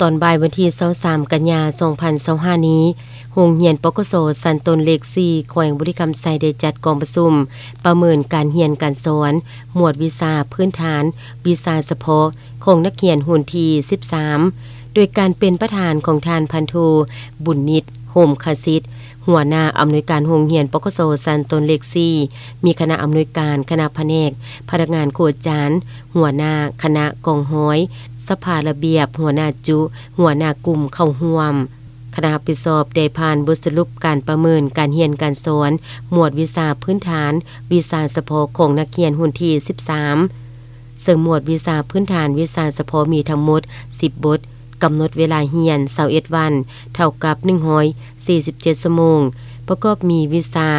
ຕອນບ່າຍວັນທີຊາວສາມ ກັນຍາ ສອງພັນຊາວຫ້ານີ້, ໂຮງຮຽນ ປກສ ຊັ້ນຕົ້ນເລກສີ່ ແຂວງບໍລິຄຳໄຊ ໄດ້ຈັດກອງປະຊຸມປະເມີນການຮຽນການສອນ ໝວດວິຊາພື້ນຖານ, ວິຊາສະເພາະ ຂອງນັກຮຽນຮຸ່ນທີສິບສາມ ໂດຍການເປັນປະທານຂອງທ່ານພັນໂທ ບຸນນິດ ໂຮມຄະສິດ ຫົວໜ້າອຳນວຍການໂຮງຮຽນ ປກສ ຊັ້ນຕົ້ນເລກສີ່, ມີຄະນະອຳນວຍການ, ຄະນະພະແນກ, ພະນັກງານຄູອາຈານ, ຫົວໜ້າຄະນະກອງຮ້ອຍ, ສະພາລະບຽບ, ຫົວໜ້າຈຸ, ຫົວໜ້າກຸ່ມເຂົ້າຮ່ວມ. ຄະນະຮັບຜິດຊອບໄດ້ຜ່ານບົດສະຫຼຸບການປະເມີນການຮຽນການສອນ ໝວດວິຊາພື້ນຖານ, ວິຊາສະເພາະຂອງນັກຮຽນຮຸ່ນທີສິບສາມ ເຊິ່ງໝວດວິຊາພື້ນຖານ, ວິຊາສະເພາະມີທັງໝົດສິບບົດ, ກຳນົດເວລາຮຽນຊາວເອັດວັນ, ເທົ່າກັບໜຶ່ງຮ້ອຍສີ່ສິບເຈັດຊົ່ວໂມງ, ປະກອບມີວິຊາ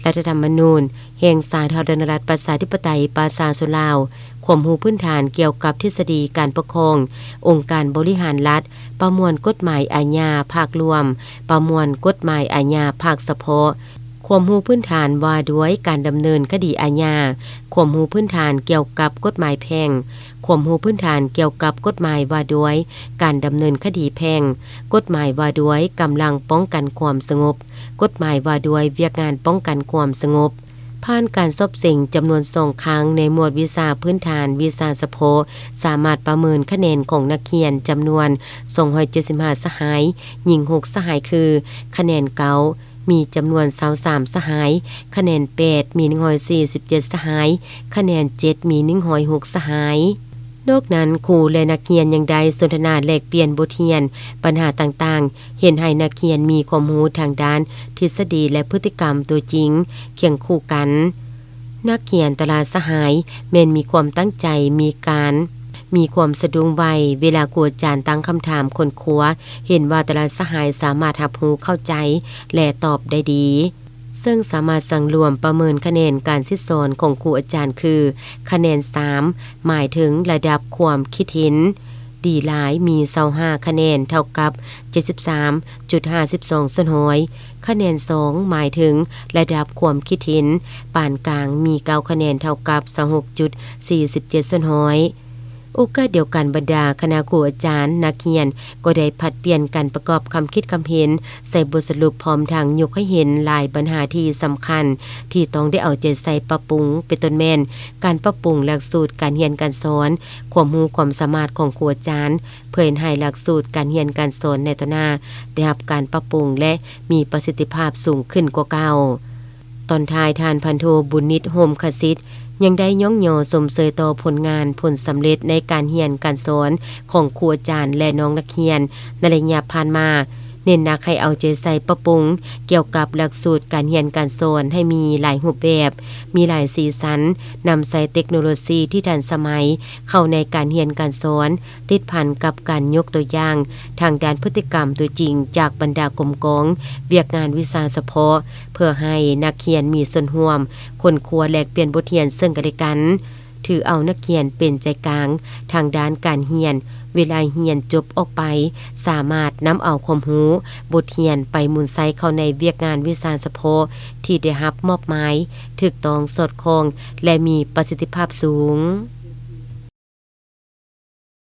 ລັດຖະທຳມະນູນແຫ່ງສາທາລະນະລັດ ປະຊາທິປະໄຕ ປະຊາຊົນລາວ, ຄວາມຮູ້ພື້ນຖານກ່ຽວກັບທິດສະດີການປົກຄອງ, ອົງການບໍລິຫານລັດ, ປະມວນກົດໝາຍອາຍາພາກລວມ, ປະມວນກົດໝາຍອາຍາພາກສະເພາະ, ຄວາມຮູ້ພື້ນຖານວ່າດ້ວຍການດຳເນີນຄະດີອາຍາ, ຄວາມຮູ້ພື້ນຖານກ່ຽວກັບກົດໝາຍແພ່ງ, ຄວາມຮູ້ພື້ນຖານກ່ຽວກັບກົດໝາຍວ່າດ້ວຍການດຳເນີນຄະດີແພ່ງ, ກົດໝາຍວ່າດ້ວຍກຳລັງປ້ອງກັນຄວາມສະຫງົບ, ກົດໝາຍວ່າດ້ວຍວຽກງານປ້ອງກັນຄວາມສະຫງົບ. ຜ່ານການສອບເສັງຈຳນວນສອງຄັ້ງໃນໝວດວິຊາພື້ນຖານ, ວິຊາສະເພາະ, ສາມາດປະເມີນຄະແນນຂອງນັກຮຽນຈຳນວນສອງຮ້ອຍເຈັດສິບຫ້າສະຫາຍ, ຍິງຫົກສະຫາຍຄື ຄະແນນເກົ້າ ມີຈຳນວນຊາວສາມສະຫາຍ, ຄະແນນແປດ ມີໜຶ່ງຮ້ອຍສີ່ສິບເຈັດສະຫາຍ, ຄະແນນເຈັດ ມີໜຶ່ງຮ້ອຍຫົກສະຫາຍ. ນອກນັ້ນ, ຄູ ແລະ ນັກຮຽນຍັງໄດ້ສົນທະນາແລກປ່ຽນບົດຮຽນ, ບັນຫາຕ່າງໆ, ເຮັດໃຫ້ນັກຮຽນມີຄວາມຮູ້ທາງດ້ານທິດສະດີ ແລະ ພຶດຕິກຳຕົວຈິງຄຽງຄູ່ກັນ. ນັກຮຽນແຕ່ລະສະຫາຍແມ່ນມີຄວາມຕັ້ງໃຈ, ມີການ, ມີຄວາມສະດຸ້ງໄວ ເວລາຄູອາຈານຕັ້ງຄຳຖາມຄົ້ນຄວ້າ, ເຫັນວ່າແຕ່ລະສະຫາຍສາມາດຮັບຮູ້ເຂົ້າໃຈ ແລະ ຕອບໄດ້ດີ, ເຊິ່ງສາມາດສັງລວມປະເມີນຄະແນນການສິດສອນຂອງຄູອາຈານຄື ຄະແນນສາມ ໝາຍເຖິງລະດັບຄວາມຄິດເຫັນ ດີຫຼາຍ ມີຊາວຫ້າຄະແນນ ເທົ່າກັບເຈັດສິບສາມຈຸດຫ້າສິບສອງສ່ວນຮ້ອຍ, ຄະແນນສອງ ໝາຍເຖິງລະດັບຄວາມຄິດເຫັນປານກາງ ມີເກົ້າຄະແນນ ເທົ່າກັບຊາວຫົກຈຸດສີ່ສິບເຈັດສ່ວນຮ້ອຍ. ໂອກາດດຽວກັນ, ບັນດາຄະນະຄູອາຈານ, ນັກຮຽນ ກໍໄດ້ຜັດປ່ຽນກັນປະກອບຄຳຄິດຄຳເຫັນໃສ່ບົດສະຫຼຸບ, ພ້ອມທັງຍົກໃຫ້ເຫັນຫຼາຍບັນຫາທີ່ສຳຄັນທີ່ຕ້ອງໄດ້ເອົາໃຈໃສ່ປັບປຸງ, ເປັນຕົ້ນແມ່ນ ການປັບປຸງຫຼັກສູດການຮຽນການສອນ, ຄວາມຮູ້ຄວາມສາມາດຂອງຄູອາຈານ, ເພື່ອເຮັດໃຫ້ຫຼັກສູດການຮຽນການສອນໃນຕໍ່ໜ້າໄດ້ຮັບການປັບປຸງ ແລະ ມີປະສິດທິພາບສູງຂຶ້ນກວ່າເກົ່າ. ຕອນທ້າຍ, ທ່ານພັນໂທ ບຸນນິດ ໂຮມຄະສິດ ຍັງໄດ້ຍ້ອງຍໍຊົມເຊີຍຕໍ່ຜົນງານ, ຜົນສຳເລັດໃນການຮຽນການສອນຂອງຄູອາຈານ ແລະ ນ້ອງນັກຮຽນໃນໄລຍະຜ່ານມາ, ເນັ້ນໜັກໃຫ້ເອົາໃຈໃສ່ປັບປຸງກ່ຽວກັບຫຼັກສູດການຮຽນການສອນໃຫ້ມີຫຼາຍຮູບແບບ, ມີຫຼາຍສີສັນ, ນຳໃຊ້ເຕັກໂນໂລຊີທີ່ທັນສະໄໝເຂົ້າໃນການຮຽນການສອນ, ຕິດພັນກັບການຍົກຕົວຢ່າງທາງດ້ານພຶດຕິກຳຕົວຈິງຈາກບັນດາກົມກອງວຽກງານວິຊາສະເພາະ, ເພື່ອໃຫ້ນັກຮຽນມີສ່ວນຮ່ວມຄົ້ນຄວ້າແລກປ່ຽນບົດຮຽນເຊິ່ງກັນແລະກັນ. ຖືເອົານັກຮຽນເປັນໃຈກາງທາງດ້ານການຮຽນ, ເວລາຮຽນຈົບອອກໄປ, ສາມາດນຳເອົາຄວາມຮູ້, ບົດຮຽນໄປໝູນໃຊ້ເຂົ້າໃນວຽກງານວິຊາສະເພາະທີ່ໄດ້ຮັບມອບໝາຍ, ຖືກຕ້ອງ, ສອດຄ່ອງ ແລະ ມີປະສິດທິພາບສູງ.